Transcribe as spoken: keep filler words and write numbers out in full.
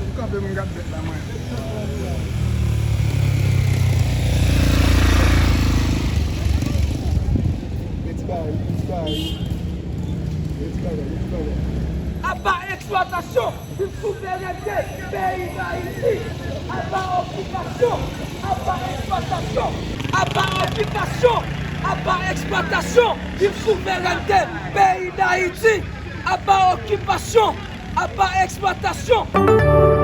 M kanpe, m gad bèt la, mwen. Gen ti bagay wi, gen ti bagay wi. Gen ti bagay, gen ti bagay. Aba eksplwatasyon! Viv souverènte peyi Dayiti! Aba okipasyon! Aba eksplwatasyon! Aba okipasyon! Aba eksplwatasyon! Viv souverènte peyi Dayiti! Aba okipasyon! Aba eksplwatasyon!